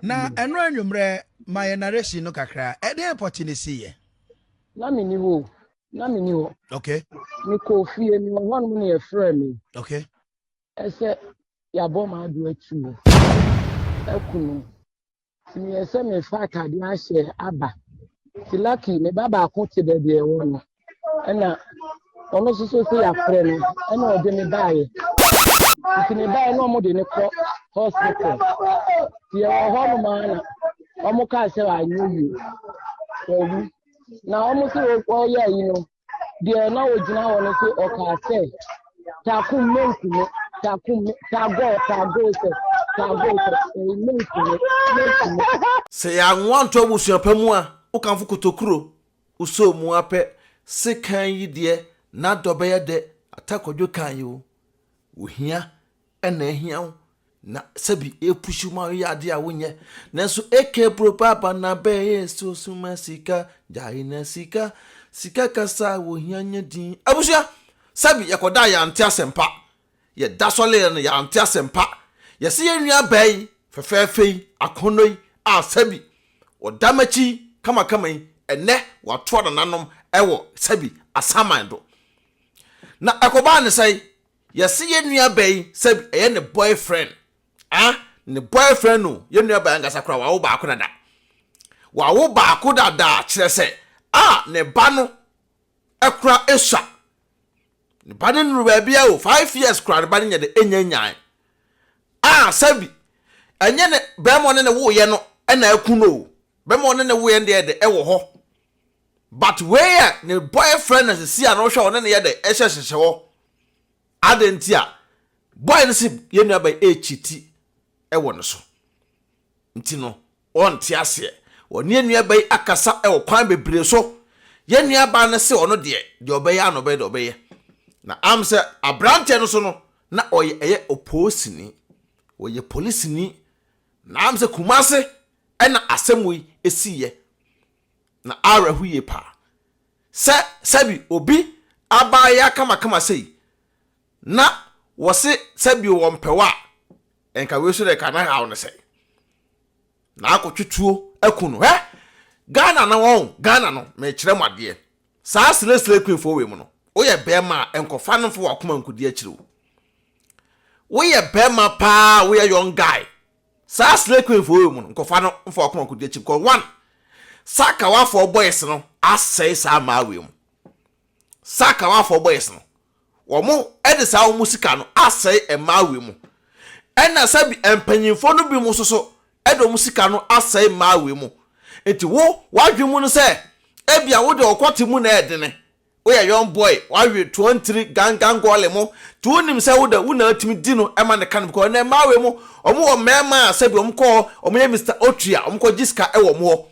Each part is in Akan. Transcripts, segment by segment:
Na ɛno anwummerɛ ma yɛ narration no kakra. Ɛdeɛn pɔte ne siiɛ? Na menni hɔ o. Na menni hɔ. Okay. Mekɔɔ fie, mewɔ hɔnom na yɛfrɛɛ me. Okay. Ɛsɛ yɛabɔ m'ado atuo aku no. Nti meyɛ sɛ mefa atadeɛ ahyɛ aba. Nti lucky me ba baako te baabi a ɛwɔ no. Ɛna ɔno nso so sɛ yɛafrɛ no ɛna ɔde me baeɛ. Nti me baeɛ na wɔde no kɔ hospital. Nti yɛwɔ hɔnom ara na wɔn kaa sɛ anyɛ yie. Wawu. Na wɔn sɛ wɔyɛ ayi no Deɛ na ɔgyina hɔ no sɛ ɔkaa sɛ, Takum menkume, takum tagɔ tagɔ sɛ tagɔ sɛ ɛyi menkume menkume. Sɛ yɛanwo anto abusua pa mu a, wokamfo kotokuro, wosɔɔ mu ara pɛ, sekan yi deɛ n'adɔ bɛyɛ dɛ, Ata Kwadwo kan yi o, ohia na ahia wo na sɛbi epushi wo ma woyɛ adeɛ a wonyɛ nanso eke bro baba na bɛyɛ so suma sika gyae na sika sika kasa a wohia nyɛ din abusua sɛbi yɛkɔda yɛante asɛmpa yɛda sɔleɛ no yɛante asɛmpa yɛse yɛn nua baa yi fɛfɛɛfɛ yi akɔnnɔ yi a sɛbi ɔda m'akyi kamakama yi ɛnɛ watoa nananom ɛwɔ sɛbi asaman do na ɛkɔbaa ne sɛe Yɛse yɛn nua baa yi sɛ ɛyɛ ne boyfriend ah ne boyfriend o yɛn nua baa ankasa koraa wawo baako dada wawo baako dada kyerɛ sɛ ah ne ba no ɛkora esua ne ba no nuru baabi a o 5 years koraa ne ba no nyɛ de enya nyae ah sɛbi ɛnyɛ ne bɛrima ɔne ne woyɛ no ɛna aku no o bɛrima ɔne ne woyɛ no deɛ de ɛwɔ hɔ but wei yɛ ne boyfriend na sisi a na ɔhwɛ ɔne ne yɛ de ɛhyɛ hyehyɛ hɔ. Adɛn nti a boy no se yɛn nuaba yi ɛrekyiti wɔ ne so nti no ɔnte aseɛ. Ɔne yɛn nuaba yi akasa wɔ kwan bebree so. Yɛn nuaba no se ɔno deɛ, deɛ ɔbɛyɛ a na ɔbɛyɛ deɛ ɔbɛyɛ. Na am sɛ aberanteɛ no so no, na ɔyɛ ɛyɛ opoosini. Ɔyɛ polisini. Na am sɛ Kumase ɛna asɛm wei esiiɛ. Na awerɛho yie paa. Sɛ sɛbi obi abaayewa kamakama sei na wɔse sɛbi wɔmpɛ wo a, nka wei so deɛ ka na haw no sɛn? Na akɔtwe tuo aku no. Hɛ! Ghana no wɔn, Ghana no, mekyerɛ mo adeɛ. Saa slay slay queen foɔ wei mu no, woyɛ bɛrima a nkɔfa no mfa w'akoma nkɔdi akyire o. Woyɛ bɛrima paa, woyɛ young guy. Saa slay queen foɔ wei mu no, nkɔfa no mfa w'akoma nkɔdi akyire because one, Sakawafoɔ boys no asɛe saa mmaa wei mu. Sakawafoɔ boys no, wɔn de saa wɔn sika no asɛe mmaa wei mu. Ɛna sɛbi mpanyinfoɔ no bi mu nso so de wɔn sika no asɛe mmaa wei mu. Nti wo w'adwene mu no sɛ ebia wo deɛ ɔkɔte mu na ɛdene. Woyɛ young boy, wawe tuontiri gangan gɔle mo, nti wonim sɛ wo de wo na atumi di no ma ne ka no because ɛnɛ mmaa wei mo, wɔn wɔ mmarima a sɛbi wɔn kɔ hɔ, wɔn yɛ Mister Otri a wɔn kɔ gye sika wɔ wɔn hɔ.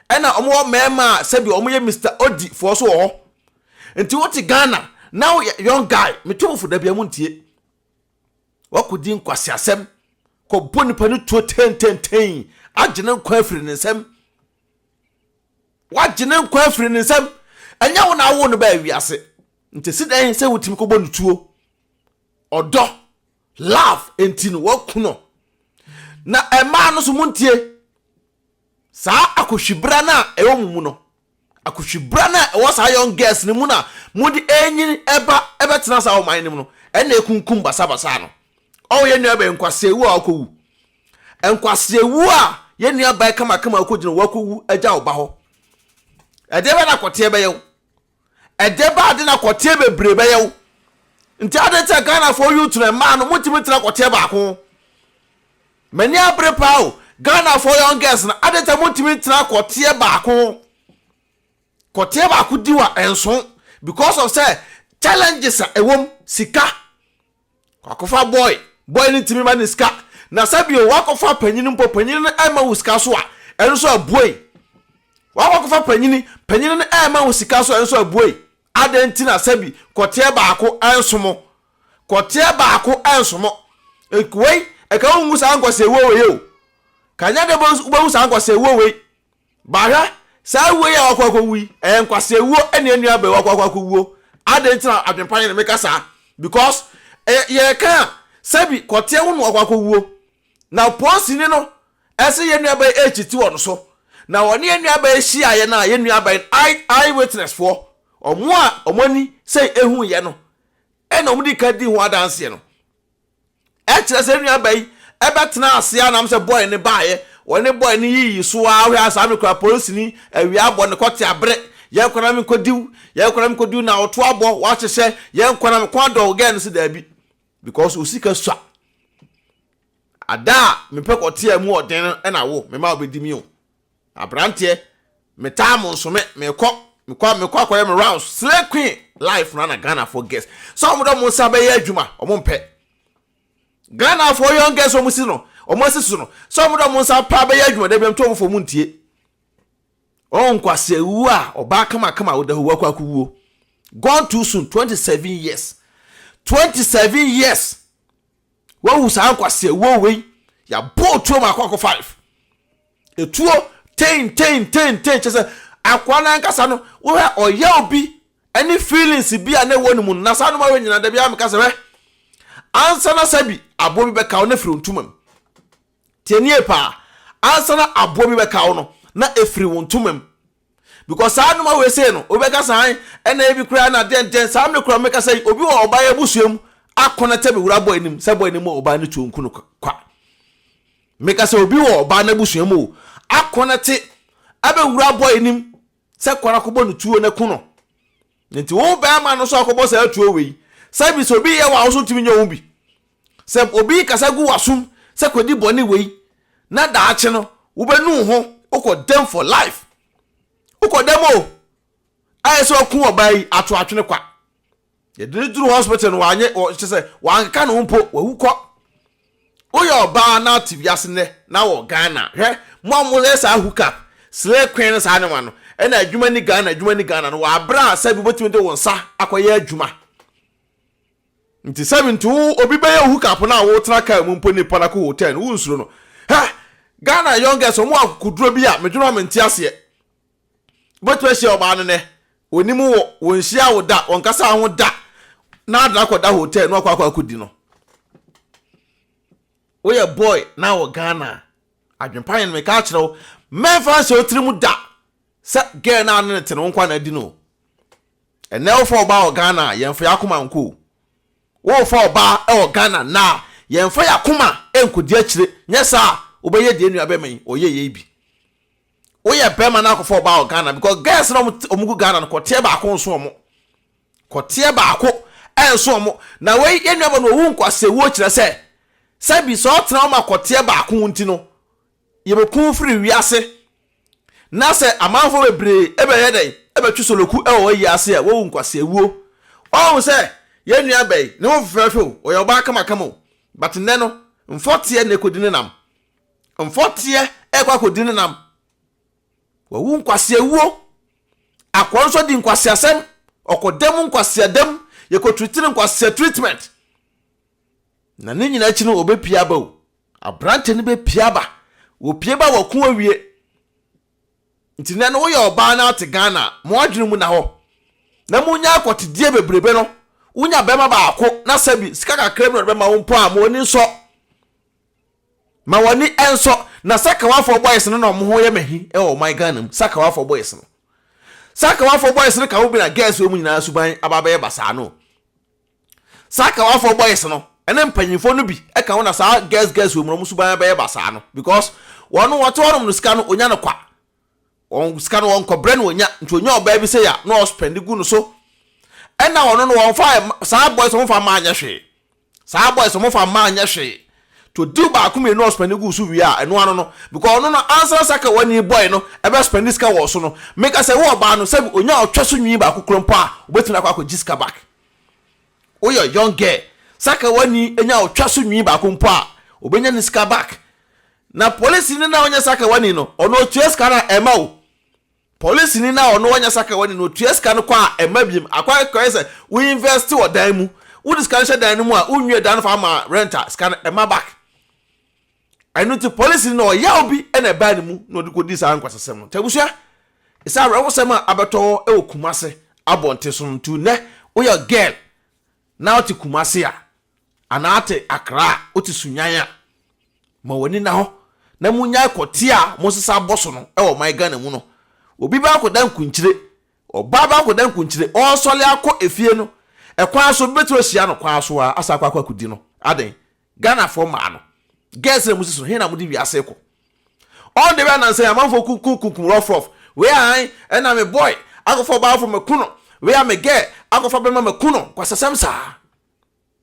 Ɛna wɔn wɔ mmarima a sɛbi wɔn yɛ Mister Odi foɔ so wɔ hɔ. Nti wote Ghana na woyɛ young guy, meto mo fo da bia mo ntie. Wakɔdi nkwaseasɛm, kɔbɔ nipa no tuo tententen, agye ne nkwa afiri ne nsam. Wagye ne nkwa afiri ne nsam. Ɛnyɛ wo na awo no baa wiase. Nti si dɛn sɛ wotumi kɔbɔ no tuo? Ɔdɔ, love, nti no waku no. Na mmaa no so montie. Saa akohwibra no a ɛwɔ mo mu no, akohwibra no a ɛwɔ saa young girls no mu no a mode ɛnyini ɛba ɛbɛtena saa ɔman no mu no, ɛna ekunkum basabasa no. Ɔwɔ yɛn nua bɛn nkwaseawu a ɔkɔwu. Nkwaseawu a yɛn nua baa kamakama ɔkɔgyina wakɔwu agya wo ba hɔ. Ɛdeɛ bɛ na kɔteɛ bɛyɛ wo. Ɛdeɛ bɛ ade na kɔteɛ bebree bɛyɛ wo. Nti ade nti a Ghanafoɔ youth no mmaa no montumi ntena kɔteɛ baako. M'ani abere paa o. Ghanafoɔ young girls no ade nti a montumi ntena kɔteɛ baako. Kɔteɛ baako di wa ɛnso because of sɛ challenges a ɛwɔ mu sika. Wakɔfa boy, boy no ntumi ma ne sika. Na sɛ bio wakɔfa panyin mpo, panyin no ɛmma wo sika so a, ɛno nso abuei. Wakɔkɔfa panyin, panyin no ɛmma wo sika so a, ɛno nso abuei. Adɛn nti na sɛbi kɔteɛ baako ɛnsomo? Kɔteɛ baako ɛnsomo. Wei, ɛka wonhu saa nkɔsɛewuo wei o. Kanya de wobɛhu saa nkɔsɛewuo wei. Ba hwɛ, saa wuo yi a wakɔ akɔwu yi, ɛyɛ nkwasea wuo ɛne ɛnua bɛyi wakɔ akɔ akɔwuo. Adɛn nti na adwempa yɛ na meka saa? Because ɛyɛ yɛreka a, sɛbi kɔteɛ ho na wakɔ akɔwuo. Na polisini no Ɛsɛ yɛn nuaba yi ɛrekyiti wɔn so. Na wɔne yɛn nuaba yi hyiaeɛ no a, yɛn nuaba yi, eye, eye witness foɔ, wɔn a wɔn ani sɛ ehuiɛ no, ɛna wɔn di kan di ho adanseɛ no. Ɛkyerɛ sɛ nuaba yi ɛbɛtena ase a nam sɛ boy no baeɛ, wɔne boy no yiyi so ara, wohwɛ a saa mekura polisini, awia abɔ ne kɔte abere, yɛn kɔ na menkɔdiw, yɛn kɔ na menkɔdiw na ɔto abɔ, wahyehyɛ, yɛn kɔ na mekɔn adɔ wo, girl no se daabi, because wo sika sua. Ada a mepɛ kɔte a mu ɔden no na wo, mema wobɛdi mi o. Abranteɛ, metaa mo nso me, mekɔ, mekɔ, mekɔ akɔyɛ me rounds, slay queen life no na Ghanafoɔ girls, sɛ wɔn de wɔn nsa bɛyɛ adwuma, wɔn mpɛ. Ghanafoɔ young girls wɔn si no, wɔn asi so no, sɛ wɔn de wɔn nsa pa bɛyɛ adwuma, dabi ɛmto wɔn fo wɔn ntie. Wɔn nkwasi awu a, ɔbaa kamakama a ɔda hɔ wakɔ akɔwuo. Gone too soon, 27 years. 27 years. Wawu saa nkwaseawuo wei. Yɛabɔ otuo mako akɔ 5. Etuo ten ten ten ten kyɛ sɛ akoa no ankasa no wohwɛ ɔyaw bi ne feelings bi a na ɛwɔ ne mu no na saa noma wei nyinaa da biara meka sɛ hwɛ ansa na sɛ bi aboɔ bi bɛka wo na firi wo ntoma mu. Tie nie paa ansa na aboɔ bi bɛka wo no na ɛfiri wo ntoma mu. Because saa nnoɔma wei sei no, obi bɛka sɛ an, ɛna ebi koraa na deɛn deɛn, saa mmerɛ koraa mɛka sɛ obi wɔ ɔbaa yi abusua mu akɔnɛtɛ me wura bɔ anim sɛ bɔ anim ɔbaa no tuo nku no kwa. Meka sɛ obi wɔ ɔbaa no abusua mu o, akɔnɛte abɛwura bɔ anim sɛ kwan akɔbɔ no tuo no aku no. Nti wo bɛrima no nso akɔbɔ saa tuo wei, sɛ bi sɛ obi yɛ wɔ a wo nso ntumi nyɛ wo bi. Sɛ obi kasa gu w'asom sɛ kɔdi bɔne wei na daakye no wobɛnu wo ho, wokɔ dɛm for life. Wokɔ dɛm o, ayɛ sɛ ɔku ɔbaa yi ato atwene kwa. Yɛde no duru hospital no wanyɛ, kyɛ sɛ wankeka ne ho mpo, wawu kɔ. Woyɛ ɔbaa na ate wiase nnɛ na wɔ Ghana, hwɛ mo a moyɛ saa hook up, slay queen no saa nneɛma no, ɛna adwuma ni Ghana, adwuma ni Ghana no, wɔ aberɛ a sɛbi wobɛtumi de wo nsa akɔyɛ adwuma. Nti sɛbi nti wo obi bɛyɛ wo hook up no a wotena car mu mpo nipa no akɔ hotel no wonsuro no. Hɛ! Ghana young girls wɔn wɔ akokoduro bi a medwene ho a mente aseɛ. Wobɛtumi ahyia ɔbaa no nɛ, wɔnim wo, wɔnhyia wo da, wɔnkasa ho da na ade no akɔda hotel na wakɔ akɔ akɔdi no. Woyɛ boy na wɔ Ghana a, adwempa yɛn no meka akyerɛ wo, mɛmfa nhyɛ wo tiri mu da sɛ girl no a ne ne te no wo nkwa na adi no o. Ɛnɛ wofa ɔbaa wɔ Ghana a, yɛmfa yɛn akoma nkɔ o. Wofa ɔbaa wɔ Ghana nnɛ a, yɛmfa yɛn akoma nkɔdi akyire. Nyɛ saa a, wobɛyɛ deɛ nua bɛrima yi ɔyɛeɛ yi bi. Woyɛ bɛrima na akɔfa ɔbaa wɔ Ghana because girls na wɔn gu Ghana no kɔteɛ baako nso wɔn. Kɔteɛ baako nso wɔn. Na wei yɛn nua bɛ no owu nkwasɛwuo kyerɛ sɛ sɛbi sɛ ɔtena wɔn akɔteɛ baako nti no Yɛbɛku firi wiase na sɛ amanfoɔ bebree bɛyɛ dɛn bɛtwe soloku wɔ w'ayi ase a, woawu nkwaseawuo. Woahu sɛ yɛn nua bɛyi, ne ho fɛfɛɛfɛ o, ɔyɛ ɔbaa kamakama o, but nnɛ no, mfɔteɛ na ɛkɔdi ne nam. Mfɔteɛ ɛkɔ akɔdi ne nam. Wawu nkwaseawuo. Akoa nso di nkwaseasɛm, ɔkɔda mu nkwaseada mu, yɛkɔtreat no nkwasea treatment. Na ne nyinaa akyi no, ɔbɛpie aba o. Aberante no bɛpie aba. Wɔpie ba wɔko awie. Nti nɛ no woyɛ ɔbaa na ate Ghana a, mo adwene mu na hɔ. Na monya akɔtedie bebrebe no, wonya bɛrima baako na sɛbi sika kakra bi na ɔde bɛma wo mpo a, ma w'ani nsɔ. Ma w'ani nsɔ. Na Sakawafoɔ boys no na wɔn ho yɛ mahi wɔ ɔman Ghana mu. Sakawafoɔ boys no. Sakawafoɔ boys no ka ho bi na girls wɔ mu nyinaa suban aba abɛyɛ basaa no. Saa kawafoɔ boys no ɛne mpanyinfoɔ no bi ɛka ho na saa girls girls wɔ mu no wɔn suban bɛyɛ basaa no because wɔn no wɔte hɔnom no sika no onya no kwa, wɔn sika no wɔn kɔ brɛ no onya, nti onya ɔbaa bi sɛ ya na ɔspɛndi gu no so, ɛna wɔn no wɔn fa saa boys wɔn fa mmaa nyɛ hwee, saa boys wɔn fa mmaa nyɛ hwee, to deal baako mmienu ɔspɛndi gu so wie a ɛno ano no because ɔno no ansa sa kawani boy no ɛbɛ spɛndi sika wɔ so no meka sɛ wo ɔbaa no sɛbi onya ɔtwa so nwi baako koro mpo a obetumi akɔ akɔ gye sika back. Woyɛ young girl, sakawani nya otwa so nwi baako mpo a, obenya ne sika back. Na polisini no a ɔnyɛ sakawani no, ɔno otua sika no a, ɛmma o. Polisini no a ɔno ɔnyɛ sakawani no, otua sika no kɔ a, ɛmma biem. Akɔ akɔyɛ sɛ wo invest wɔ dan mu. Wode sika no hyɛ dan no mu a, wonwie dan no fa ma rent a, sika no ɛmma back. Ɛno nti polisini no ɔyaw bi na ɛbaa ne mu na ɔde kɔdii saa nkwasasɛm no. Nti abusua, ɛsɛ awerɛhosɛm a abɛtɔ hɔ wɔ Kumase abɔnten so no nti nnɛ woyɛ girl na wote Kumase a anaa wote Accra a, wote Sunyani a, ma w'ani nna hɔ. na monyae kɔte a mosesa abɔ so no wɔ ɔman Ghana mu no. Obi bɛ akɔda nkunkyire, ɔbaa bɛ akɔda nkunkyire, ɔresɔre akɔ efie no, ɛkwan so obi bɛtumi ahyia no kwan so ara asan akɔ akɔ akɔdi no. Adɛn? Ghanafoɔ mmaa no, girls na mosi so no, he na mode wiase rekɔ? Ɔn de bɛ anansa yi amanfoɔ kunkum kunkum rough rough, wei ahan ɛna me boy akɔfa ɔbaa foforɔ maku no, wei a me girl akɔfa bɛma maku no, nkwasasɛm saa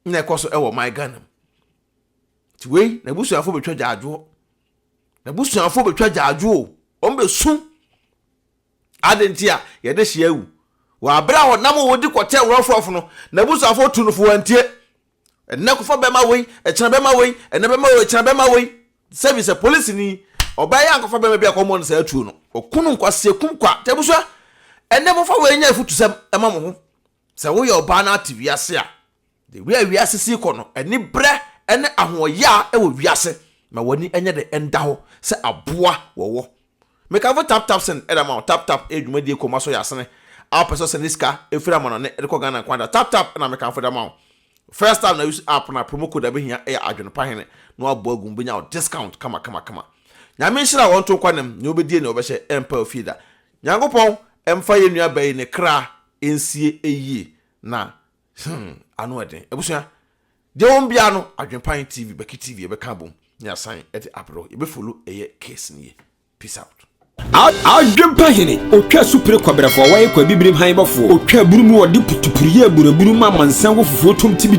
na ɛkɔ so ɛwɔ ɔman Ghana mu. Nti wei n'abusuafoɔ bɛtwa gyaadwoɔ, n'abusuafoɔ bɛtwa gyaadwoɔ o, wɔn bɛsu. Adɛn nti a yɛde hye awu? Wɔ abere a ɔnam a wɔdi kɔtɛ rough rough no, n'abusuafoɔ tu no fo wɔantie. Ɛnnɛ kɔfa bɛma wei, ɛkyena bɛma wei, ɛnnɛ bɛma wei, ɛkyena bɛma wei. Sɛbi sɛ polisini, ɔbaa yi ankɔfa bɛma bi akɔmmɔ no saa tuo no, ɔku no nkwaseɛ kum kwa. Nti abusua, ɛnnɛ momfa wei nyɛ afutusɛm ma mo ho. Sɛ woyɛ ɔbaa na ate wiase a, the way a wiase si kɔ no, anibrɛ ne ahoɔyaa wɔ wiase. Ma w'ani nyɛ dɛ nda hɔ sɛ aboa wɔwɔ. Mekamfo Tap Tap Send de ama wo. Tap Tap yɛ dwumadie kɔma so yɛ asene a wopɛ sɛ ɔsɛnde sika firi amanɔne de kɔ Ghana nko ara da. Tap Tap na mekamfo de ama wo. First time na use app no a, promo code a bɛhia yɛ Adwene Pa Hene na wabɔ agu mu bɛnya wo discount kama kama kama. Nyame nhyira wo ɔnto nkwa nam, nea wobɛdie nea wobɛhyɛ ɛmpa ofie da. Nyankopɔn mfa yɛn nua baa yi ne kra nsie yie na hmm ano ɛden. Abusua, deɛ wɔm biara no Adwene Pa TV, Bɛki TV yɛbɛka abom na yɛasan de abrɛ wo. Yɛbɛ follow ɛyɛ case no yie. Peace out. Adwempa hene, otwa supire kɔbrɛfoɔ, wɔyɛ kɔ abibirim han bɔfoɔ, otwa aburu mu ɔde putupuru yɛ aburaburu ma amansan wɔ fufuo tom tibi.